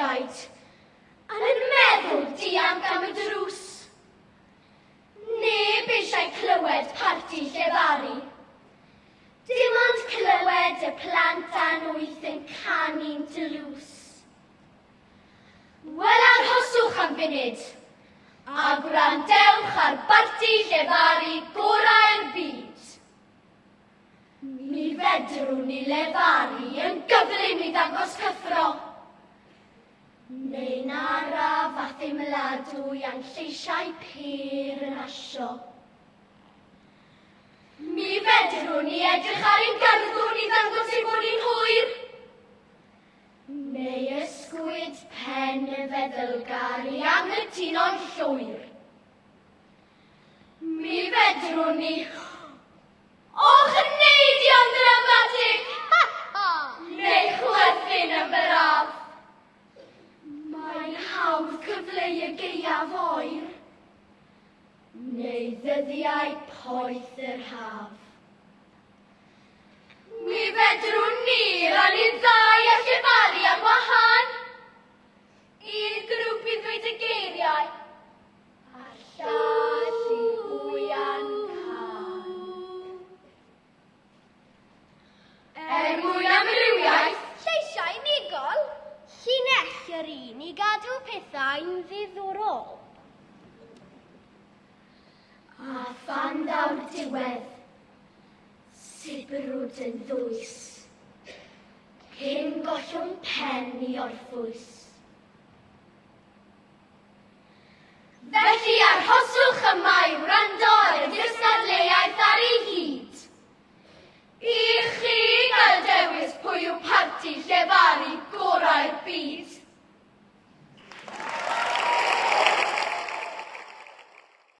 llygaid, yn yn meddwl dianc am y drws. Neb eisiau clywed parti llefaru. Dim ond clywed y plant anwyth yn canu'n dlws. Wel arhoswch am funud, a gwrandewch ar barti llefaru gorau'r byd. Mi fedrwn ni lefaru yn gyflym i ddangos cyffro. Neu'n araf a theimladwy a'n lleisiau pur yn asio. Mi fedrwn ni edrych ar ein garddwn i ddangos ei bod ni'n hwyr. Neu ysgwyd pen y feddylgar i anghytuno'n llwyr. Mi fedrwn ni ochneidio'n ddramatig! Neu chwerthin yn braf. Mae'n hawdd cyfleu y gaeaf oer, neu ddyddiau poeth yr haf. Mi fedrwn ni rannu'n ddau a llefaru ar wahân. Un grŵp i ddweud y geiriau, a'r llall i hwyan cân. Er mwyn amrywiaeth, Lleisiau unigol, llinell yr un i gadw pethau'n ddiddorol. A phan ddaw'r diwedd, sibrwd yn ddwys, cyn gollwng pen i orffwys. Felly arhoswch yma i wrando.